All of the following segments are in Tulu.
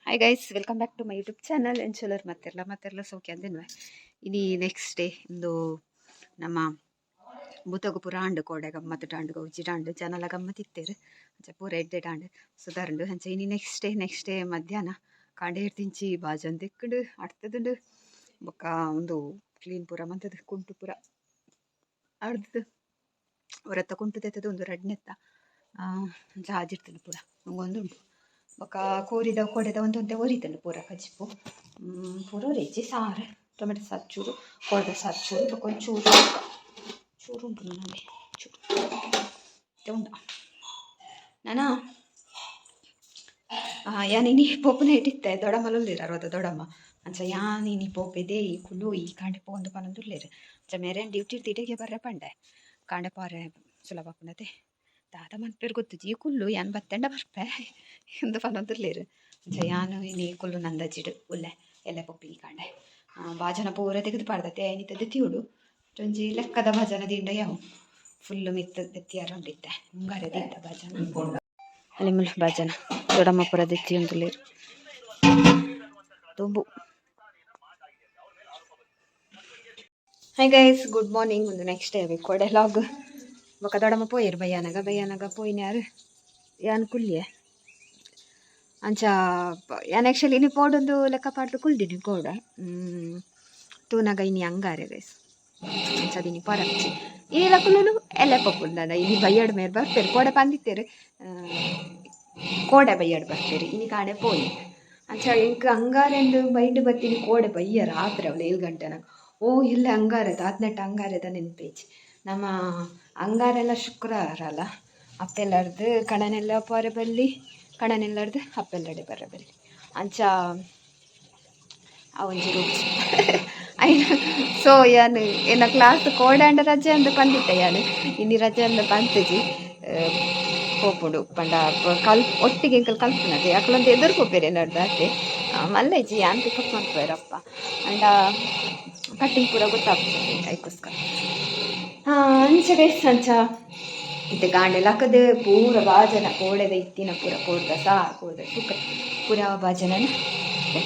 Hi guys, welcome back to my YouTube channel. ಎಂಚಲರ್ ಮತ್ತೆರ್ಲ? ಮತ್ತೆರ್ಲ ಸೌಖ್ಯ ಅಂದಿನ್ವೆ. ಇನಿ ನೆಕ್ಸ್ಟ್ ಡೇ. ಇಂದು ನಮ್ಮ ಬೂತಗು ಪೂರ ಆಂಡ್. ಕೋಡೆ ಗಮ್ಮತ್ ಆಂಡ್, ಗೌಜಿ ಆಂಡ್, ಜನಲ ಗಮ್ಮತ್ ಇತ್ತೆರ್. ಅಂಚ ಪೂರ ಎಡ್ಡೆಡ್ ಆಂಡ್, ಸುಧಾರಂಡು. ಅಂಚ ಇನಿ ನೆಕ್ಸ್ಟ್ ಡೇ. ನೆಕ್ಸ್ಟ್ ಡೇ ಮಧ್ಯಾಹ್ನ ಕಾಂಡೆ ತಿಂಚಿ ಬಾಜನ್ ತಿಕ್ಕುಂಡು, ಅಡ್ತದುಂಡು. ಬೊಕ್ಕ ಉಂದು ಕ್ಲೀನ್ ಪೂರ ಮಂತದು, ಕುಂಟು ಪೂರ ಅರ್ದದು, ಒರತ್ತ ಕುಂಟು ತೆತ್ತದು. ಉಂದು ರಡ್ನೆತ್ತ ಅಂಚ ಆಜಿರ್ತದೆ ಪೂರ ಉಂಗೊಂದುಂಡು. ಬೊಕ್ಕ ಕೋರಿದ ಕೋಡೆದ ಒಂತೊಂತೆ ಒರಿತುಂಡು ಪೂರ ಕಜಿಪು. ಪೂರ ಒರಿಜ್ಜಿ. ಸಾರು, ಟೊಮೆಟೊ ಸಾರು ಚೂರು, ಕೋಡೆದ ಸಾರು ಚೂರು, ಬೊಕ್ಕ ಒಂಚೂರು ಚೂರು ಉಂಟು ನನ್ನಲ್ಲಿ ಚೂರು ಉಂಡ ನಾನಾ. ಯಾನ್ ಇನಿ ಪೋಪುನ ಇಟ್ಟಿತ್ತೆ. ದೊಡ್ಡಮ್ಮ ಉಲ್ಲೆರ್, ಅರ್ವದ ದೊಡ್ಡಮ್ಮ. ಅಂಚ ಯಾನ್ ಇನಿ ಪೋಪೆದೆ, ಈ ಕುಲ್ಲು, ಈ ಕಾಂಡೆ ಪೋಂದು ಪನೊಂದುಲ್ಲೆರ್. ಅಂಚ ಮೇರೆನ್ ಡ್ಯೂಟಿ ಇಡೆಗೆ ಬರ್ರೆ ಪಂಡೆ. ಕಾಂಡೆ ಪೋರೆ ಸುಲಭ ಆಪುಂಡತೆ. ದಾದ ಮನ್ಪೆರ್ ಗೊತ್ತುಜಿ. ಈ ಕುಲ್ಲು, ಯಾನ್ ಬತ್ತೆಂಡ ಬರ್ಪೆ ಇಂದು ಪನೊಂದುಲ್ಲೆರ್. ಅಂಚ ಯಾನ್ ಇನಿ ಕುಲ್ಲು ನಂದಜಿಡ್ ಉಲ್ಲೆ. ಎಲ್ಲೆ ಪೋಪಿ ಈ ಕಾಂಡೆ. ಬಾಜನ ಪೂರ ತೆಗೆದು ಪಾಡ್ದತೆ. ಇನಿತ ದೆತ್ತಿಯೋಡು. ಒಂಜಿ ಲೆಕ್ಕದ ಬಾಜನ ದಿಂಡ ಯಾವು ಫುಲ್ಲು ಮಿತ್ತ್ ದೆತ್ತಿಯಾರ ಉಂಡಿತ್ತೆ. ಮುಂಗಾರೆ ದೀತ ಬಾಜನ. ಅಲ್ಲಿ ಮುಲ್ ಬಾಜನ ದೊಡ್ಡಮ್ಮ ಪೂರ ದೆತ್ತಿಯೊಂದುಲ್ಲೆರ್ ತುಂಬು. Hi guys, good morning. ಒಂದು ನೆಕ್ಸ್ಟ್ ಡೇ ಕೋಡೆ ಲಾಗ್. ಬೊಕ್ಕ ದೊಡ್ಡಮ್ಮ ಪೋಯೆರ್ ಬಯ್ಯಾನಗ. ಬಯ್ಯಾನಗ ಪೋಯಿನ ಯಾರು, ಯಾನ್ ಕುಲ್ಲಿಯೆ. ಅಂಚ ಯಾನ್ ಆ್ಯಕ್ಚುಲಿ ಇನಿ ಪೋಡೊಂದು ಲೆಕ್ಕ ಪಾಡ್ದು ಕುಲ್ದಿನಿ. ಕೋಡ ತೂನಗ ಇನಿ ಅಂಗಾರೆ ಗೈಸ್. ಅಂಚ ಇನಿ ಪರಪ್ಚಿ ಈ ಲಕುಲು ಎಲ್ಲೆ ಪೋಪುಂಡು. ಇನಿ ಬಯ್ಯಡ್ ಮೇರ್ ಬರ್ಪೆರ್ ಕೋಡೆ ಪಂದಿತ್ತೆರ್. ಕೋಡೆ ಬಯ್ಯಡ್ ಬರ್ಪೆರ್, ಇನಿ ಕಾಂಡೆ ಪೋಯಿ. ಅಂಚ ಎಂಕ್ ಅಂಗಾರೆಂದು ಬೈಂಡ್ ಬತ್ತಿನಿ ಕೋಡೆ ಬಯ್ಯ ರಾತ್ರೆ ಅವ್ಲು 7 ಗಂಟೆನಾಗ. ಓ ಎಲ್ಲೆ ಅಂಗಾರೆ, ದಾತ್ನೆಟ್ ಅಂಗಾರೆದ ನೆನ್ಪೇಜಿ. ನಮ್ಮ ಅಂಗಾರೆಲ್ಲ ಶುಕ್ರವಾರ ಅಲ್ಲ. ಅಪ್ಪೆಲ್ಲರ್ದು ಕಣನೆಲ್ಲ ಪೋರೆ ಬಲ್ಲಿ, ಕಣನೆಲ್ಲರ್ದು ಅಪ್ಪೆಲ್ಲಡೆ ಬರ ಬಲ್ಲಿ. ಅಂಚ ಆ ಒಂಜಿ ರೂಲ್ಸ್ ಐನ. ಸೊ ಯಾನ್ ಎನ್ನ ಕ್ಲಾಸ್ ಕೋಡೆ ರಜೆ ಅಂದ್ ಪಂದಿತ್ತೆ. ಯಾನ್ ಇನಿ ರಜೆ ಅಂದ್ ಪಂತುಜಿ. ಪೋಪುಂಡು ಪಂಡ ಕಲ್ ಒಟ್ಟಿಗೆ ಎಂಕಲ್ ಕಲ್ಪುನತೆ. ಅಕುಲೊಂದು ಎದುರು ಪೋಪೆರ್ ಎನ್ನಡ್ದು ಆತೆ. ಮಲ್ಲೆಜ್ಜಿ, ಯಾನ್ ಪಿಕಪ್ ಮಲ್ಪುವೆರಪ್ಪ. ಅಂಡ ಕಟ್ಟಿಂಗ್ ಪೂರ ಗೊತ್ತಾಗ್ತದೆ, ಐಕೋಸ್ಕರ. ಅಂಚ ಗೈಸ್, ಅಂಚ ಇತ್ತೆ ಕಾಂಡೆ ಲಕ್ಕದು ಪೂರ ಬಾಜನ ಕೋಡೆದ ಇತ್ತಿನ ಪೂರ, ಕೋಡ್ದ ಸಾರು, ಕೋಡ್ದ ಸುಕ್ಕ ಪೂರ ಬಾಜನನ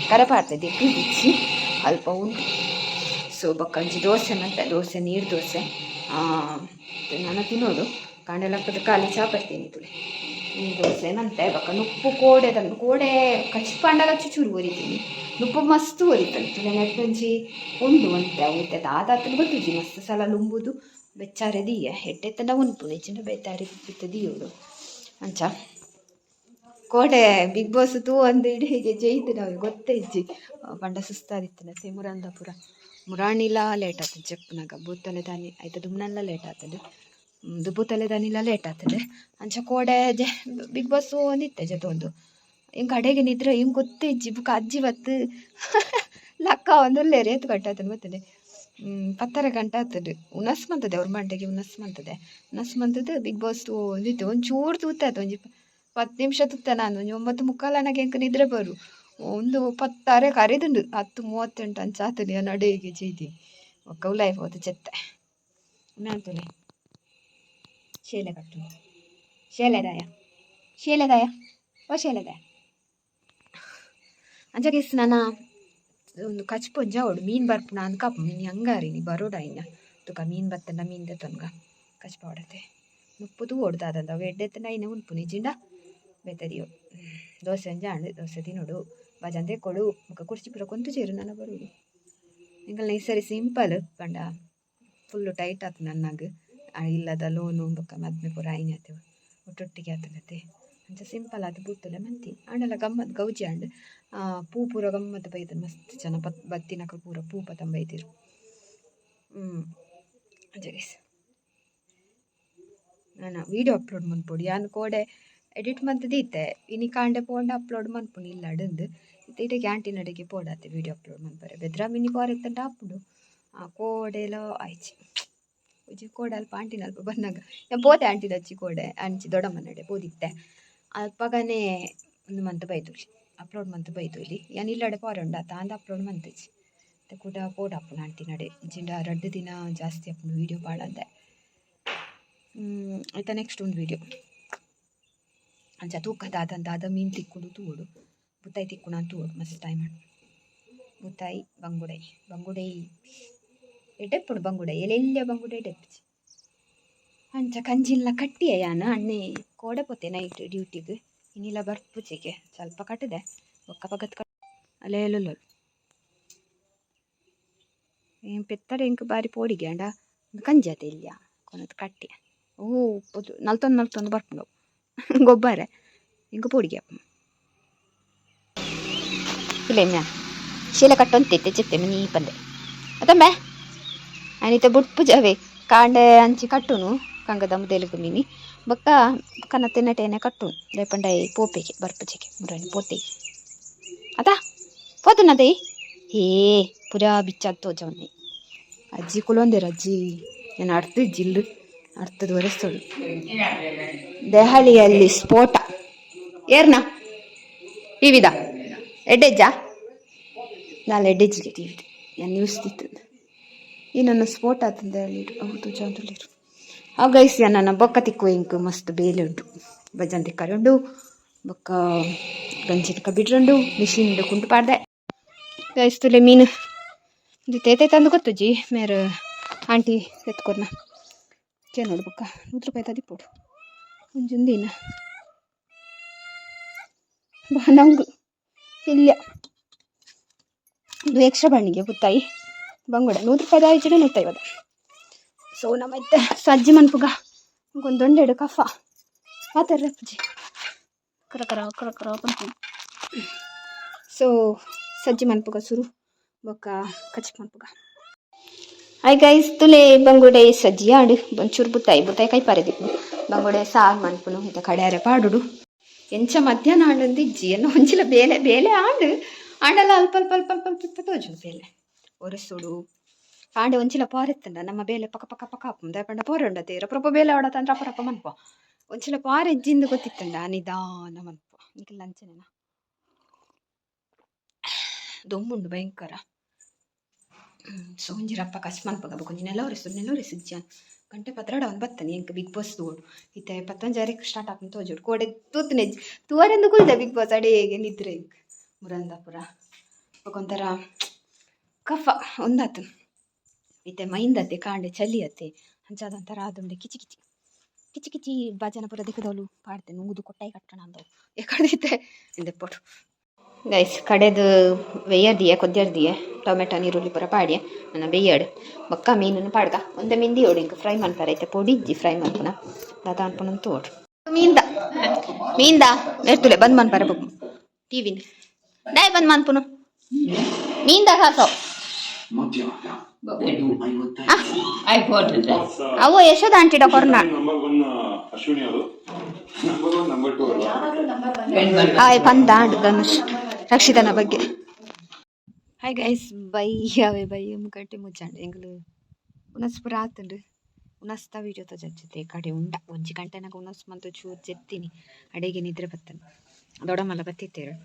ಕರ ಪಾಡ್ತದೆ. ಬಿಚ್ಚಿ ಅಲ್ಪ ಉಂಟು. ಸೊ ಬೊಕ್ಕ ಒಂಜಿ ದೋಸೆ ಮತ್ತೆ ದೋಸೆ, ನೀರು ದೋಸೆ ನಾನು ತಿನ್ನೋದು. ಕಾಂಡೆ ಲಕ್ಕದ ಖಾಲಿ ಚಾ ಬರ್ತೀನಿ ತುಲೆ. ನೀರು ದೋಸೆ ಮಂತೆ. ಬೊಕ್ಕ ನುಪ್ಪು ಕೋಡೆದ, ಕೋಡೆ ಕಚಿಪಾಂಡಲ ಚುಚೂರು ಒರಿತೀನಿ. ನುಪ್ಪು ಮಸ್ತ್ ಒರಿತಂತೆ. ತುಲೆ ನೆಟ್ಟೊಂಜಿ ಉಂಡು ಒಂತೆ. ಅವು ಇತ್ತೆ ದಾದಾತನ ಗೊತ್ತುಜಿ. ಮಸ್ತ್ ಸಲ ಲುಂಬುದು ಬೆಚ್ಚಾರೆ ದೀಯ. ಎಡ್ಡೆ ಉನ್ಪುನು, ಇಜ್ಜಿಂಡ ಬೇತಾರಿ ಬಿತ್ತು ದೀಯೋಡು. ಅಂಚ ಕೋಡೆ ಬಿಗ್ ಬಾಸ್ ತೂ ಅಂದು ಇಡೀ ಜೈತು ನಾವು ಗೊತ್ತೇ ಇಜ್ಜಿ. ಪಂಡ ಸುಸ್ತಾದಿತ್ತು. ಮುರಂದ ಪೂರ ಮುರಾಣಿಲ ಲೇಟ್ ಆತದೆ ಜೆಪ್ಪುನಗ. ಬೂತಲೆ ದಾನಿ ಐತ ದುಮ್ನಲ್ಲ ಲೇಟ್ ಆತದೆ, ದುಬ್ಬುತಲೆ ದಾನಿಲ ಲೇಟ್ ಆತದೆ. ಅಂಚ ಕೋಡೆ ಜೆ ಬಿಗ್ ಬಾಸ್ ಒಂದಿತ್ತೆ ಜೊತೆ ಎಂಕ್ ಅಡೆಗೆ ನಿದ್ರೆ ಇಂಕ್ ಗೊತ್ತೇ ಇಜ್ಜಿ. ಬುಕ್ಕ ಅಜ್ಜಿ ಬತ್ತು ಲಕ್ಕ ಒಂದುಲ್ಲೇರು. ಏತ್ ಗಂಟೆ ಆತದೆ ಗೊತ್ತದೆ? 10:30 ಗಂಟೆ ಆಗ್ತದೆ. ಉನಸ್ ಮಂತದೆ ಅವ್ರ ಮಂಟೆಗೆ ಉನಸ್ ಮಂತದೆ. ಉನಸ್ ಮಂತದ್ದು ಬಿಗ್ ಬಾಸ್ ಒಂದಿತ್ತು. ಒಂದು ಚೂರು ತೂತಾಯ್ತು, ಒಂಜಿ 10 ನಿಮಿಷ ತೂತೆ ನಾನು. ಒಂಜಿ 9:45 ಅನಗ ಎಂಕ್ ನಿದ್ರೆ ಬರು. ಒಂದು ಪತ್ತಾರೆ ಕರಿದುಂಡು. 10:38 ಅಂಚ ಆತದೆ. ಅಡೆಗೆ ಜೈದಿ ಬೊಕ್ಕ ಉಲಾಯಿ ಪೋದು ಚೆತ್ತೆ ಮ್ಯಾಂತುಲೆ. ಶೇಲೆ ಕಟ್ಟು ಶೇಲೆದಾಯ, ಶೇಲೆದಾಯ, ಓ ಶೇಲೆದಾಯ. ಅಂಚ ಗೈಸ್, ನಾನ ಒಂದು ಕಚ್ಪು ಒಂಜಿ ಅವಡು. ಮೀನು ಬರ್ಪುನ ಅಂದ್ ಕಾಪು. ಮೀನು ಅಂಗಾರಿ ನೀ ಬರೋಡ ಇನ್ನ ತುಕ. ಮೀನು ಬತ್ತಂಡ ಮೀನು ದೆತ್ತೊನ್ಗ ಕಚ್ಪ ಹೊಡತೆ. ನುಪ್ಪು ತೂವೊಡು ದಾದಂದ. ಅವು ಎಡ್ಡೆ ಇತ್ತಂಡ ಐನೆ ಉನ್ಪುನಿ, ಇಜ್ಜಿಂಡ ಬೇತೆ. ದೋಸೆ ಒಂಜಿ ಆಂಡ್. ದೋಸೆ ತಿನ್ನೋಡು, ಬಜಂದೆ ಕೊಡು. ಬೊಕ ಕುರ್ಚಿ ಪೂರ ಕೊಂತು ಚೇರು ನನ ಬರೋಡು. ಎಂಕಲ್ನ ಈ ಸರಿ ಸಿಂಪಲ್. ಪಂಡ ಫುಲ್ಲು ಟೈಟ್ ಆತು ನನ್ನಗ್. ಇಲ್ಲದ ಲೋನು ಬೊಕ್ಕ ಮದ್ಮೆ ಪೂರ ಆಯ್ನೆ ಆತು, ಒಟ್ಟೊಟ್ಟಿಗೆ ಆತನತೆ. ಅಂಚ ಸಿಂಪಲ್ ಆದ್ ಬೂತುಲೆ ಮಂತಿ. ಆಂಡಲ ಗಮ್ಮತ್ ಗೌಜಿ ಆಂಡ್. ಪೂ ಪೂರ ಗಮ್ಮತ್ ಬೈದರ್. ಮಸ್ತ್ ಜನ ಬತ್ ಬತ್ತಿನಕುಲು ಪೂರ ಪೂ ಪತೊಂದು ಬೈದೆರ್. ಅಂಚ ಗೈಸ್, ನನ ವೀಡಿಯೋ ಅಪ್ಲೋಡ್ ಮನ್ಪೊಡು. ಯಾನ್ ಕೋಡೆ ಎಡಿಟ್ ಮಂತ್ ಇತ್ತೆ. ಇನಿ ಕಾಂಡೆ ಪೋಂಡ ಅಪ್ಲೋಡ್ ಮನ್ಪುನು ಇಲ್ಲಡ್. ಇತ್ತೆ ಇಡೆಗೆ ಆಂಟಿನಡೆಗೆ ಪೋಡಾತೆ ವೀಡಿಯೋ ಅಪ್ಲೋಡ್ ಮನ್ಪರೆ. ಬೆದ್ರ ಮಿನಿ ಪೋರೆ ಇತ್ತಂಡ ಆಪುಂಡು. ಕೋಡೆಲ ಆಯ್ಚಿ ಒಂಜಿ. ಕೋಡೆ ಅಲ್ಪ ಆಂಟಿನ ಅಲ್ಪ ಬನ್ನಗ ಯಾನ್ ಪೋತೆ ಆಂಟಿನಚ್ಚಿ ಕೋಡೆ. ಅಂಚಿ ದೊಡ್ಡಮ್ಮನಡೆ ಪೋದಿತ್ತೆ. ಅಲ್ಪಗನೇ ಉಂದು ಮಂತ್ ಬೈದುಲಿ, ಅಪ್ಲೋಡ್ ಮಂತ್ ಬೈದುಲಿ. ಯಾನ್ ಇಲ್ಲಡೆ ಪೋರೆ ಉಂಡು ಅತ್ತ ಅಂದ್ ಅಪ್ಲೋಡ್ ಮಂತುಜಿ. ಇತ್ತೆ ಕುಡ ಪೋಡಾಪುಂಡು ಆಂಟಿನಡೆ. ಇಜ್ಜಿಂಡ 2 ದಿನ ಜಾಸ್ತಿ ಆಪುಂಡು ವೀಡಿಯೋ ಪಾಡಂದೆ. ಆಯ್ತಾ, ನೆಕ್ಸ್ಟ್ ಒಂದು ವೀಡಿಯೋ. ಅಂಚ ತೂಕ ದಾದ ದಾದ ಮೀನು ತಿಕ್ಕುಂಡು ತೂವೊಡು. ಬುತ್ತಾಯಿ ತಿಕ್ಕುನ ತೂವೊಡು ಮಸ್ತ್ ಟೈಮ್ ಆಂಡ್. ಬುತ್ತಾಯಿ ಬಂಗುಡೆ ಬಂಗುಡೆ ಎಡ್ಡೆಪ್ಪುಂಡು ಬಂಗುಡೆ ಎಲ್ಲೆಲ್ಯ ಬಂಗುಡೆ ಎಡ್ಡೆಪ್ಪುಜಿ. ಅಂಚ ಕಂಜಿನ್ಲ ಕಟ್ಟಿಯೆ ಯಾನ್ ಅಣ್ಣೆ ಕೋಡೆ ಪೋತೆ ನೈಟ್ ಡ್ಯೂಟಿಗ್ ಇನಿಲ ಬರ್ಪುಜಿಗೆ ಸ್ವಲ್ಪ ಕಟ್ಟುದೆ ಬೊಕ್ಕ ಪಗತ್ ಅಲೇಲುಲ್ಲೊಲು ಏನ್ ಪೆತ್ತಡೆ ಎಂಕ್ ಬಾರಿ ಪೋಡಿಗೆ ಆಂಡ ಉಂದು ಕಂಜಿ ಅತೆ ಇಲ್ಯ ಕೊನೊದು ಕಟ್ಟಿಯೆ ಓ ಪೊದು ನಲ್ತೊಂದು ನಲ್ತೊಂದು ಬರ್ಪುಂಡು ಅವು ಗೊಬ್ಬಾರೆ ಎಂಕ್ ಪೋಡಿಗೆ ಆಪುಂಡು. ತೂಲೆ ಶೀಲ ಕಟ್ಟೊಂತಿತ್ತೆ ಚಿತ್ತೆ ಮಿನಿ ಪಂದೆ ಅತ್ತಂಬೆ ಅನಿತ ಬುಡ್ಪುಜವೆ ಕಾಂಡೆ ಅಂಚಿ ಕಟ್ಟುನು ಕಂಗದ ಮುದೆಲುಗು ಮಿನಿ ಬೊಕ್ಕ ಕನತಿನಟೇನೆ ಕಟ್ಟುನು ದಾಯೆ ಪಂಡ ಪೋಪೆಗೆ ಬರ್ಪುಜೆಗೆ ಮುರನಿ ಪೋತೆ ಅತಾ ಪೋತುನತೆ ಹೇ ಪೂರಾ ಬಿಚ್ಚಾದ್ ತೋಜವನೆ ಅಜ್ಜಿ ಕುಲೊಂದೆರ್ ಅಜ್ಜಿ ಏನ್ ಅರ್ಥ ಜಿಲ್ಲು ಅರ್ಥದ ಒರೆಸ್ತೋಡು. ದೆಹಲಿಯಲ್ಲಿ ಸ್ಫೋಟ ಏರ್ನ ಟಿವಿದ ಎಡ್ಡೆಜ್ಜಾ ನಾಲ್ ಎಡ್ಡೆಜ್ಜಿಗೆ ಟಿವಿದ ಯಾನ್ ನ್ಯೂಸ್ ದಿತ್ತಂದು ಈ ನನ್ನ ಸ್ಫೋಟ ಆತಂದ ಹೇಳಿರು ಅವು ತೋಜಾಂದುಲ್ಲೆರ್. ಅವು ಗೈಸ್ ನನ್ನ ಬೊಕ್ಕ ತಿಕ್ಕು ಎಂಕ್ ಮಸ್ತ್ ಬೇಲೆ ಉಂಡು ಬಜಂತಿ ತಿಕ್ಕರೆ ಉಂಡು ಬೊಕ್ಕ ಗಂಜಿದ ಕಬಿಡ್ರುಂಡು ಮಿಷಿನ್ ಕುಂಟು ಪಾಡ್ದೆ. ಗೈಸ್ ತುಲೆ ಮೀನು ಒಂದು ತೇತೆ ತಂದು ಗೊತ್ತುಜಿ ಮೇರ್ ಆಂಟಿ ಎತ್ಕೊರ್ನ ಕೇನೋಡು ಬೊಕ್ಕ 100 ರೂಪಾಯಿ ತದಿಪ್ಪೊಡು ಒಂಜೊಂದಿನ ನಂಗು ಇಲ್ಲ ಇದು ಎಕ್ಸ್ಟ್ರಾ ಬಣ್ಣಿಗೆ ಬುತ್ತಾಯಿ ಬಂಗುಡೆ 100 ರೂಪಾಯಿದ ಆಯ್ಚಿಡ 150. ಸೊ ನಮ್ಮ ಇತ್ತೆ ಸಜ್ಜಿ ಮನ್ಪುಗ ಒಂದೊಂಡೆಡು ಕಫ ಮಾತಾಡ್ರೆ ಪೂಜಿ. ಕರ ಕರ ಕರ ಕರ ಪನ್ಪುಂಡು. ಸೊ ಸಜ್ಜಿ ಮನ್ಪುಗ ಸುರು ಬೊಕ್ಕ ಕಚಿಪ್ ಮನ್ಪುಗ. ಹಾಯ್ ಗೈಸ್, ತುಲೆ ಬಂಗುಡೆ ಸಜ್ಜಿ ಆಂಡ್ ಒಂಚೂರು ಬುತ್ತಾಯಿ ಬುತ್ತಾಯಿ ಕೈಪಾರೆ ದಿಪ್ಪು ಬಂಗುಡೆ ಸಾರು ಮನ್ಪುನು ಇತ್ತ ಕಡ್ಯಾರೆ ಪಾಡುಡು. ಎಂಚ ಮಧ್ಯಾಹ್ನ ಆಂಡಂದು ಇಜ್ಜಿ ಎನ್ನ ಒಂಚಿಲ ಬೇಲೆ ಬೇಲೆ ಆಂಡ್ ಆಂಡಲ ಅಲ್ಪ ಅಲ್ಪ ಅಲ್ಪ ಅಲ್ಪ ಅಲ್ಪ ತೋಜುಂಡು ಬೇಲೆ ಒರೆಸೊಡು ಕಾಂಡೆ ಒಂಚಿಲ ಪಾರೆತ್ತಂಡ ನಮ್ಮ ಬೇಲೆ ಪಕ ಪಕ ಪಕ ಆಪುಂಡು ದಾಯೆ ಪಂಡ ಪೋರೆ ಉಂಡತೆ ರಪ್ಪ ಬೇಲೆ ಆವಡತ್ತಂದ್ರೆ ಅಪ್ಪ ರಪ್ಪ ಮನ್ಪುವ ಒಂಚಿಲ ಪಾರೆ ಇಜ್ಜಿಂದು ಗೊತ್ತಿತ್ತಂಡ ನಿಧಾನ ಮನ್ಪುವ. ನಿಕಲ್ನ ಅಂಚನೆನಾ? ದೊಂಬುಂಡು ಭಯಂಕರ. ಸೊ ಒಂಜಿ ರಪ್ಪ ಕಚ್ ಮನ್ಪುಗ ಬೊಕ ಒಂಜಿ ನೆಲ ಒರೆಸು ನೆಲ ಒರೆಸಿಜ್ಜಿ ಗಂಟೆ 12 ಒಂದು ಬತ್ತನೆ ಎಂಕ್ ಬಿಗ್ ಬಾಸ್ ತೂವೊಡು. ಇತ್ತೆ ಪತ್ತೊಂಜಾರೆಗ್ ಸ್ಟಾರ್ಟ್ ಆಪುಂಡು ತೋಜೊಡು ಕೋಡೆ ತೂತುನೆಜ್ಜಿ ತೂವರೆಂದು ಕುಲ್ದೆ ಬಿಗ್ ಬಾಸ್ ಅಡೇಗೆ ನಿದ್ರೆ ಎಂಕ್ ಮುರಂದ ಪೂರ ಬೊಕ ಒಂಥರ ಕಫ ಒಂದಾತು. ಇತ್ತೆ ಮೈಂದತೆ ಕಾಂಡೆ ಚಳಿ ಅತ್ತೆ ಅಂಚಾದ್ ಒಂಥರ ಆದುಂಡೆ ಕಿಚಿ ಕಿಚಿ ಕಿಚಿ ಕಿಚಿ ಬಾಜನ ಪೂರ ದಿಕ್ಕದವ್ಲು ಪಾಡ್ತೆ ನುಂಗುದು ಕೊಟ್ಟಾಯಿ ಕಟ್ಟಣ ಅಂದವು ಎಕಡ್ದಿತ್ತೆ ಇಂದೆಪ್ಪೊಡು. ಗೈಸ್, ಕಡೆದು ಬೆಯ್ಯರ್ದಿಯೆ ಕೊದ್ಯರ್ದಿಯೆ ಟೊಮೆಟೊ ನೀರುಳ್ಳಿ ಪೂರ ಪಾಡ್ಯೆ ನನ್ನ ಬೆಯ್ಯಡ್ ಬೊಕ್ಕ ಮೀನನ್ನು ಪಾಡ್ಗ ಒಂದೆ ಮೀನ್ ದಿಯೋಡು ಇಂಕ್ ಫ್ರೈ ಮನ್ಪರೆ. ಇತ್ತೆ ಪೊಡಿ ಇಜ್ಜಿ ಫ್ರೈ ಮನ್ಪುನ ದಾದ ಅನ್ಪುನ ತೋಡು. ಮೀನ್ದ ಮೀನ್ದ ನೆರ್ತುಲೆ ಬಂದ್ ಮನ್ಪರೆ ಬೊಕ್ಕ ಟಿವಿನ್ ದಾಯೆ ಬಂದ್ ಮನ್ಪುನು ಮೀನ್ದ ಕಾಸೋ. ಅವು ಯಶೋದ ಆಂಟಿಡ ಕೊರ್ನ. ನಂಬರ್ ಒನ್ ಅಶ್ವಿನಿ ಅವರು, ನಂಬರ್ ಒನ್ ನಂಬರ್ ಟೂ ಅಲ್ವಾ? ಹಾಯ್ ಪಂದ ಆಂಡ್ ಧನುಷ್ ರಕ್ಷಿತನ ಬಗ್ಗೆ. ಹಾಯ್ ಗೈಸ್, ಬೈ ಅವೆ ಬೈ ಗಂಟೆ ಮುಚ್ಚಾಂಡ್ ಎಂಕುಲು ಉನಸ್ ಪೂರ ಆತುಂಡು. ಉನಸ್ತ ವೀಡಿಯೋ ತೋಜೊಂಚಿತ್ತೆ ಕಡೆ ಉಂಡ ಒಂಜಿ ಗಂಟೆನಾಗ ಉನಸ್ ಮಂತು ಚೂರು ಜೆತ್ತೀನಿ ಅಡೆಗೆ ನಿದ್ರೆ ಬತ್ತನ ದೊಡಮಲ್ಲ ಬತ್ತಿತ್ತೇರು.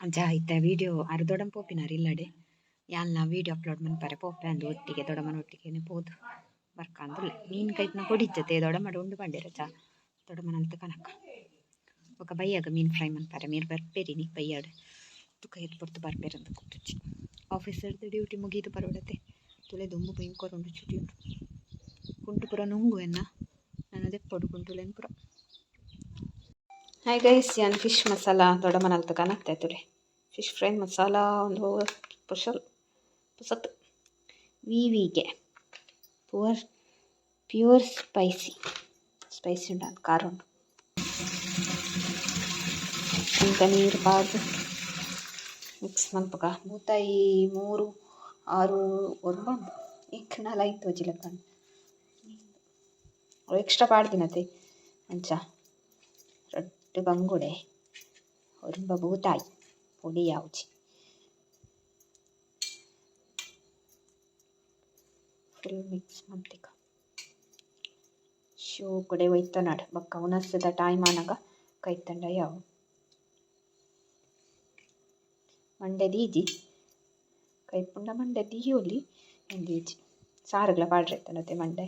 ಅಂಚ ಇತ್ತೆ ವೀಡಿಯೋ ಆರ್ ದೊಡಮ್ ಪೋಪಿನಾರ್ ಇಲ್ಲಡೆ ಯಾಲ್ನ ವೀಡಿಯೋ ಅಪ್ಲೋಡ್ ಮನ್ಪರೆ ಪೋಪೆ ಅಂದು ಒಟ್ಟಿಗೆ ದೊಡಮನ ಒಟ್ಟಿಗೆನೆ ಪೋದು ಬರ್ಕಂದುಲ್ಲೆ. ಮೀನ್ ಕೈತ್ನ ಕೊಡಿಜ್ಜತೆ ದೊಡಮಡ ಉಂಡು ಬಂಡೇರ ಚ ದೊಡಮನಂತ ಕನಕ ಬೊಕ ಬಯ್ಯಾಗ ಮೀನ್ ಫ್ರೈ ಮನ್ಪರೆ ಮೀರ್ ಬರ್ಪೇರಿನಿ ಬಯ್ಯಾಡ್ ತುಕ ಏತ್ ಪೊರ್ತು ಬರ್ಪೇರಂದು ಗೊತ್ತುಜ್ಜಿ. ಆಫೀಸರ್ದು ಡ್ಯೂಟಿ ಮುಗೀದು ಬರೋಡತೆ. ತುಲೆ ದೊಂಬು ಭಯಂಕರ ಉಂಡು ಚುಟಿ ಉಂಡು ಕುಂಟು ಪೂರ ನುಂಗು ಎನ್ನ ನನ ದೆಪ್ಪೊಡು ಕುಂಟುಲೆನ್ ಪೂರ. ಹಾಯ್ ಗೈಸ್, ಯಾನ್ ಫಿಶ್ ಮಸಾಲ ದೊಡ್ಡಮನಲ್ತ ಕನತ್ತೆ ತುಲೆ ಫಿಶ್ ಫ್ರೈ ಮಸಾಲ ಒಂದು ಸ್ಪೆಷಲ್ ಪುಸತ್ ವಿ ವಿಗೆ ಪುವರ್ ಪ್ಯೂರ್ ಸ್ಪೈಸಿ ಸ್ಪೈಸಿ ಉಂಡು ಅದು ಖಾರ ಉಂಡು ಇಂತ ನೀರು ಪಾಡ್ದು ಮಿಕ್ಸ್ ಮನ್ಪುಗ. ಬೂತಾಯಿ ಮೂರು ಆರು ಒರ್ಂಬ ಉಂಡು ಎಂಕ್ ನಾಲ್ ತೋಜಿಲೆಕ್ಕ ಅವು ಎಕ್ಸ್ಟ್ರಾ ಪಾಡ್ದಿನತೆ. ಅಂಚ ರಡ್ಡ್ ಬಂಗುಡೆ ಒರ್ಂಬ ಬೂತಾಯಿ ಪೊಡಿ ಯಾವುಜಿ. ಫುಲ್ ಮಿಕ್ಸ್ ಮಂತಿಕ ಶೋಕುಡೆ ಒಯ್ತೊನಡ್ ಬೊಕ್ಕ ಉನಸ್ದ ಟೈಮ್ ಆನಗ ಕೈತಂಡ ಯಾವು. ಮಂಡೆ ದೀಜಿ ಕೈಪುಂಡ ಮಂಡೆ ದೀಯೊಲಿ ದೀಜಿ ಸಾರುಗ್ಲ ಪಾಡ್ರೆ ಇತ್ತುಂಡತೆ ಮಂಡೆ.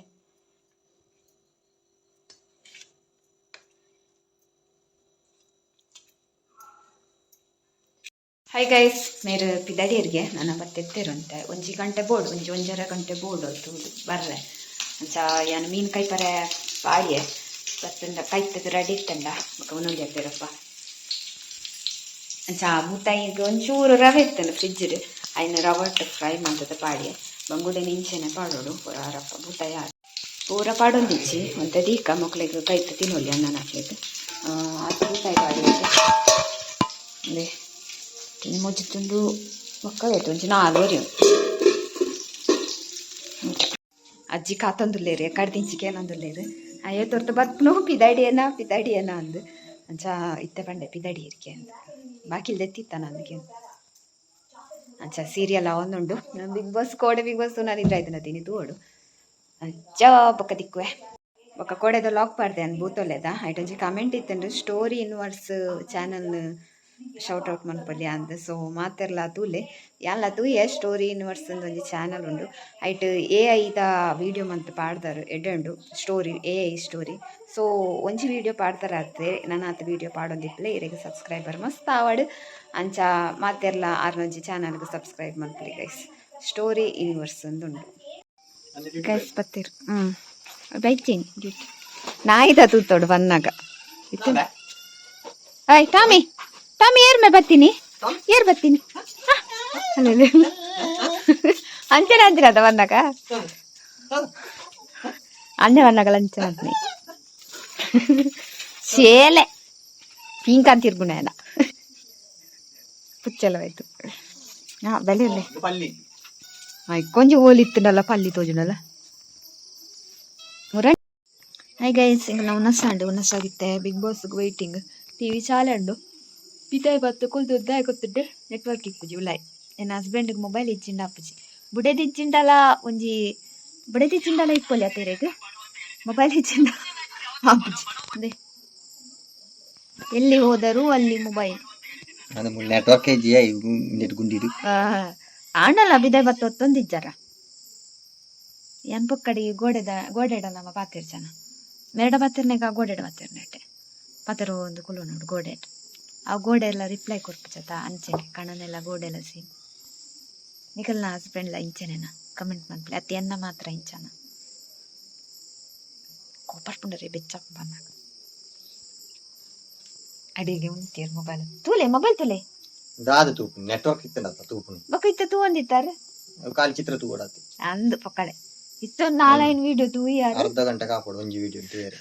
ಹಾಯ್ ಗೈಸ್, ಮೇರು ಪಿದಡಿಯರಿಗೆ ನನ್ನ ಬತ್ತೆತ್ತೇರುಂತೆ. ಒಂಜಿ ಗಂಟೆ ಬೋಡು, ಒಂಜಿ ಒಂಜರ ಗಂಟೆ ಬೋಡು ತೂದು ಬರ್ರೆ. ಅಂಚ ಯಾನ್ ಮೀನ್ ಕೈಪರೆ ಪಾಡಿಯೆ ಬತ್ತಂಡ ಕೈತದ ರೆಡಿ ಇತ್ತಂಡ ಬೊಕ ಉನೊಂದು ಅಪ್ಪೇರಪ್ಪ. ಅಂಚ ಬೂತಾಯಿಗ್ ಒಂಚೂರು ರವೆ ಇತ್ತಂಡ ಫ್ರಿಜ್ಡ್, ಐನ್ ರವಟ್ ಫ್ರೈ ಮಂತದ ಪಾಡಿಯೆ. ಬಂಗುಡೆ ಇಂಚೆನೆ ಪಾಡೋಡು ಪೂರ ರಪ್ಪ ಬೂತಾಯಿ ಆತ್ ಪೂರ ಪಾಡೊಂದಿಜ್ಜಿ. ಒಂತೆ ದೀಕ ಮೊಕ್ಲೆಗ್ ಕೈತ ತಿನ್ನೊಲಿ ಅಣ್ಣನ ಅಕ್ಲೆಗ್. ಆತ್ ಬೂತಾಯಿ ಪಾಡಿಯೆ. ಅಂದೆ ಮೊಜಿ ತುಂಡು ಬೊಕ್ಕ ಆಯ್ತು, ಒಂಜಿ ನಾಲ್ ಒರಿ. ಅಜ್ಜಿ ಕಾತೊಂದುಲ್ಲೇರು, ಕಡ್ದಿಂಚಿ ಕೇನೊಂದುಲ್ಲೇರು, ಅಯ್ಯೋ ತೊರ್ತು ಬರ್ಪುನು ಪಿದಾಡಿಯೇನ ಪಿದಾಡಿಯೇನ ಅಂದ್. ಅಂಚ ಇತ್ತೆ ಪಂಡೆ ಪಿದಾಡಿ ಇರ್ಕೆ ಅಂದ್. ಬಾಕಿಲ್ ದೆತ್ತಿತ್ತ ನಂದಿಗೆ. ಅಂಚ ಸೀರಿಯಲ್ ಆವೊಂದುಂಡು ಬಿಗ್ ಬಾಸ್. ಕೋಡೆ ಬಿಗ್ ಬಾಸ್ ನಾನು ಇದ್ರ ಆಯ್ತು ತಿನಿ ತೂವೊಡು. ಅಂಚ ಬೊಕ್ಕ ದಿಕ್ಕುವೆ. ಬೊಕ್ಕ ಕೋಡೆದ ಲಾಕ್ ಪಾಡ್ದೆ ಅನ್ ಬೂತೊಲೆದ. ಐಟ್ ಒಂಜಿ ಕಮೆಂಟ್ ಇತ್ತುಂಡು, story universe channel shout out ಮನ್ಪೊಲಿ ಅಂದ್. ಸೊ ಮಾತೆರ್ಲ ತೂಲೆ, ಯಾನ್ಲ ತೂಯೆ. ಸ್ಟೋರಿ ಯೂನಿವರ್ಸ್ ಅಂದ್ ಒಂಜಿ ಚಾನಲ್ ಉಂಡು. ಐಟ್ ಎ ಐದ ವೀಡಿಯೋ ಮಂತ್ ಪಾಡ್ದಾರ್, ಎಡ್ಡೆ ಉಂಡು story, A I story. So ಒಂಜಿ ವೀಡಿಯೋ ಪಾಡ್ದಾರ ಆತೆ, ನನಾತ್ ವೀಡಿಯೋ ಪಾಡೊಂದಿಪ್ಪಲೆ. ಇರೆಗ್ ಸಬ್ಸ್ಕ್ರೈಬರ್ ಮಸ್ತ್ ಆವಡ್. ಅಂಚ ಮಾತೆರ್ಲ ಆರ್ನೊಂಜಿ ಚಾನಲ್ಗೆ ಸಬ್ಸ್ಕ್ರೈಬ್ ಮನ್ಪುಲೆ ಗೈಸ್. ಸ್ಟೋರಿ ಯೂನಿವರ್ಸ್ ಅಂದುಂಡು ಗೈಸ್. ಬತ್ತೀರ್ ಬೈಚೇನಿ ಡ್ಯೂಟಿ ನಾಯಿದ ತೂತೋಡು ಬನ್ನಾಗ. ಆಯ್ ಟಾಮಿ, ಟಾಮಿ, ಏರ್ ಮೇ ಬತ್ತೀನಿ, ಏರ್ ಬತ್ತೀನಿ. ಅಲ್ಲ, ಅಂಚನೆ ಅಂತೀರದ ಬಂದಾಗ ಅಣ್ಣೆ ಬಂದಾಗ ಅಂಚನೆ ಅಂತೀನಿ. ಶೇಲೆ ಪಿಂಕ್ ಅಂತಿರ್ಗುಣ ಎಲ್ಲ ಪುಚ್ಚಲವಾಯ್ತು. ಹಾ, ಬೆಲೆ ಇರ್ಲಿ. ಪಲ್ಲಿ. ಕೊಂಚ ಓಲಿತ್ತುಂಡಲ್ಲ, ಪಲ್ಲಿ ತೋಜುಂಡಲ್ಲ. ಹಾಯ್ ಗೈಸ್, ಇಂಕ ನಾವು ಉನಸಾಂಡು. ಉನಸಾಗಿತ್ತೆ, ಬಿಗ್ ಬಾಸ್ ವೈಟಿಂಗ್. ಟಿವಿ ಚಾಲೆ ಉಂಡು. ಪಿದಾಯಿ ಬತ್ತು ಕುಲ್ದು ಉದ್ದಾಯ ಗೊತ್ತುಂಡು. ನೆಟ್ವರ್ಕ್ ಇಪ್ಪುಜಿ ಉಲಾಯ್. ಎನ್ನ ಹಸ್ಬೆಂಡ್ಗೆ ಮೊಬೈಲ್ ಇಜ್ಜಿಂಡ ಅಪ್ಪುಜಿ. ಬುಡೆದಿ ಇಜ್ಜಿಂಡಲ ಒಂಜಿ ಬುಡೆದಿ ಇಜ್ಜಿಂಡಲ ಇಪ್ಪೊಲಿ ಅತೇರೆಗ್, ಮೊಬೈಲ್ ಇಜ್ಜಿಂಡ ಆಪುಜಿ. ಅದೇ ಎಲ್ಲಿ ಹೋದರೂ ಅಲ್ಲಿ ಮೊಬೈಲ್. ಅದು ನೆಟ್ವರ್ಕ್ ಇಜ್ಜಿಯಾ ನೆಟ್ ಗುಂಡಿಡು. ಆಂಡಲ ಬಿದಾಯ್ ಬತ್ತು ಒತ್ತೊಂದಿಜ್ಜಾರ. ಏನ್ ಪೊಕ್ಕಡಿ ಗೋಡೆದ ಗೋಡೆಡ ನಮ್ಮ ಪಾತೆರ್ ಜನ ಮೆರಡ ಪಾತೆರ್ನೆಗ ಗೋಡೆಡ ಪಾತೆರ್ನೆಟೆ ಪಾತೆರ ಒಂದು ಕುಲು ನೋಡು ಗೋಡೆ. ಆ ಗೋಡೆ ಎಲ್ಲ ರಿಪ್ಲೈ ಕೊರ್ಪುಜತ ಅಂಚೆನೆ ಕಣನೆಲ್ಲ ಗೋಡೆ ಎಲ್ಲ ಸೇಮ್. ನಿಕಲ್ನ ಹಸ್ಬೆಂಡ್ಲ ಇಂಚೆನೇನ? ಕಮೆಂಟ್ ಮನ್ಪುಲೆ. ಅತ್ತೆ ಎನ್ನ ಮಾತ್ರ ಇಂಚನ ಕೋಪರ್ಪುಂಡರೆ ಬೆಚ್ಚ ಬಂದಾಗ ಅಡಿಗೆ ಉಂತೀರ್. ಮೊಬೈಲ್ ತೂಲೆ, ಮೊಬೈಲ್ ತೂಲೆ. ದಾದ ತೂಪು? ನೆಟ್ವರ್ಕ್ ಇತ್ತಂಡ ತೂಪುನು. ಬೊಕ ಇತ್ತೆ ತೂವೊಂದಿತ್ತಾರೆ. ಖಾಲಿ ಚಿತ್ರ ತೂವಡಾತಿ. ಅಂದ್ ಪೊಕ್ಕಡೆ ಇತ್ತೊಂದು ನಾಲೈನ್ ವಿಡಿಯೋ ತೂಯಾರ. ಅರ್ಧ ಗಂಟೆ ಕಾಪಡು ಒಂಜಿ ವಿಡಿಯೋ ತೂಯರೆ.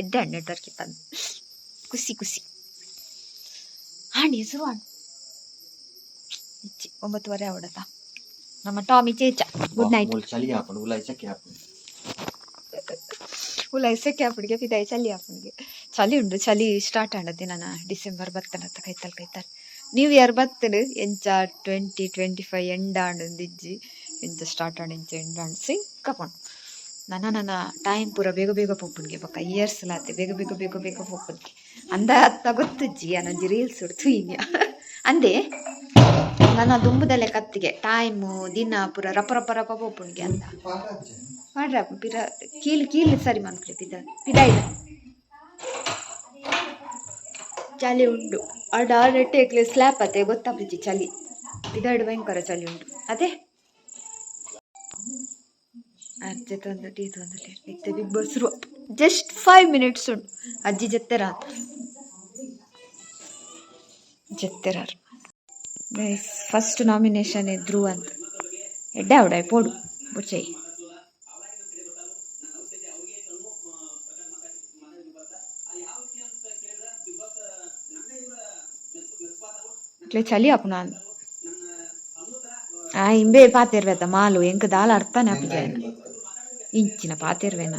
ಎಡ್ಡೆ ನೆಟ್ವರ್ಕ್ ಇಪ್ಪಂದು. ಖುಷಿ ಖುಷಿ ಆಂಡಿ ಹೆಸರು ಆಂಡ್ ಇಚ್ಚಿ. 9:30 ಆವಡತ. ನಮ್ಮ ಟಾಮಿ ಚೇಚ, ಗುಡ್ ನೈಟ್. ಚಳಿ ಹಾಕೊಂಡು ಉಲಾಯಿ ಚಕ್ಕೆ ಹಾಕೊಂಡು. ಉಲಾಯಿ ಸೆಕೆ ಆಪುಣಿಗೆ, ಪಿದಾಯಿ ಚಳಿ ಆಪುಣಿಗೆ. ಚಳಿ ಉಂಡು, ಚಳಿ ಸ್ಟಾರ್ಟ್ ಆಂಡತಿ. ನನ್ನ ಡಿಸೆಂಬರ್ ಬತ್ತನತ್ತ ಕೈತಲ್ ಕೈತಲ್ ನ್ಯೂ ಇಯರ್ ಬತ್ತನು. ಎಂಚ 2025 ಎಂಡ್ ಆಂಡ್ ಇಜ್ಜಿ, ಎಂಚ ಸ್ಟಾರ್ಟ್ ಆಂಡ್ ಎಂಚ ಎಂಡ್ ಆಂಡ್ ಸಿಂಕಪುಂಡು. ನನ್ನ ನನ್ನ ಟೈಮ್ ಪೂರ ಬೇಗ ಬೇಗ ಪೋಪುನ್ಗೆ. ಬೊಕ್ಕ ಇಯರ್ಸ್ ಲಾತೆ ಬೇಗ ಬೇಗ ಬೇಗ ಬೇಗ ಪೋಪುನ್ಗೆ ಅಂದ ಅತ್ತ ಗೊತ್ತುಜ್ಜಿ. ಅನ್ನೊಂಜಿ ರೀಲ್ಸ್ ತೂಯಿನ್ಯ ಅಂದೆ ನನ್ನ ದುಂಬುದಲೆ ಕತ್ತಿಗೆ ಟೈಮು ದಿನ ಪೂರ ರಪ ರಪ ರಪ ಪೋಪುನ್ಗೆ ಅಂದ ಮಾಡ್ರ. ಪಿರ ಕೀಲ್ ಕೀಲ್ ಸರಿ ಮನ್ಪುಲೆ. ಪಿದ ಪಿದಾಯ್ದ ಚಳಿ ಉಂಡು. ಅಡ ನೆಟ್ಟೆಕ್ಲೆ ಸ್ಲ್ಯಾಪ್ ಅತ್ತೆ ಗೊತ್ತಾಪುಜಿ ಚಳಿ. ಪಿದಾಯ್ಡು ಭಯಂಕರ ಚಳಿ ಉಂಡು. ಅದೇ ಅಜ್ಜೆ ತಂದು ಟೀ ತಂದು. ಇತ್ತೆ ಬಿಗ್ ಬಾಸ್ ಜಸ್ಟ್ 5 ಮಿನಿಟ್ಸ್ ಉಂಟು. ಅಜ್ಜಿ ಜತ್ತೆರಾತ ಜತ್ತೆರಾರ್. ಗೈಸ್, ಫಸ್ಟ್ ನಾಮಿನೇಷನ್ ಧ್ರುವ ಅಂತ. ಎಡ್ಡೆ ಅವಡ ಪೋಡು ಬುಚ್ಚೈ. ಇಟ್ಲೆ ಚಳಿ ಆಪುನ. ಆ ಇಂಬೆ ಪಾತೆರ್ವೆತ ಮಾಲು ಎಂಕ್ ದಾಲ ಅರ್ಥನೇ ಆಪುಜ. ಇಂಚಿನ ಪಾತೆರ್ವೆನ.